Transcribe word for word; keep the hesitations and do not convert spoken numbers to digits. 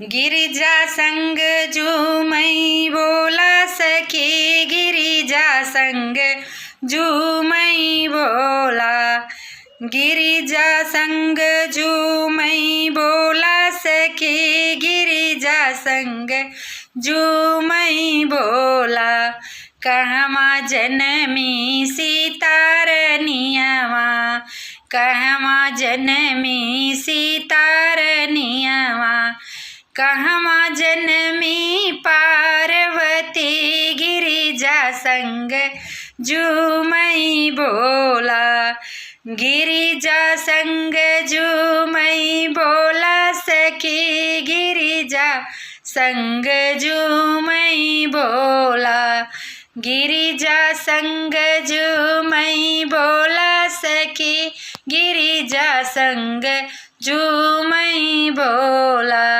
गिरिजा संग झूमइ बोला सखी, गिरिजा संग झूमइ बोला। गिरिजा संग झूमइ बोला सखी, गिरिजा संग झूमइ बोला। कहवाँ जनमी सीता रनियवा, कहवाँ जनमी सीता रनियवा, कहवाँ जनमी पार्वती। गिरिजा संग झूमइ बोला, गिरिजा संग झूमइ बोला सखी, गिरिजा संग झूमइ बोला। गिरिजा संग झूमइ बोला सखी, गिरिजा संग झूमइ बोला।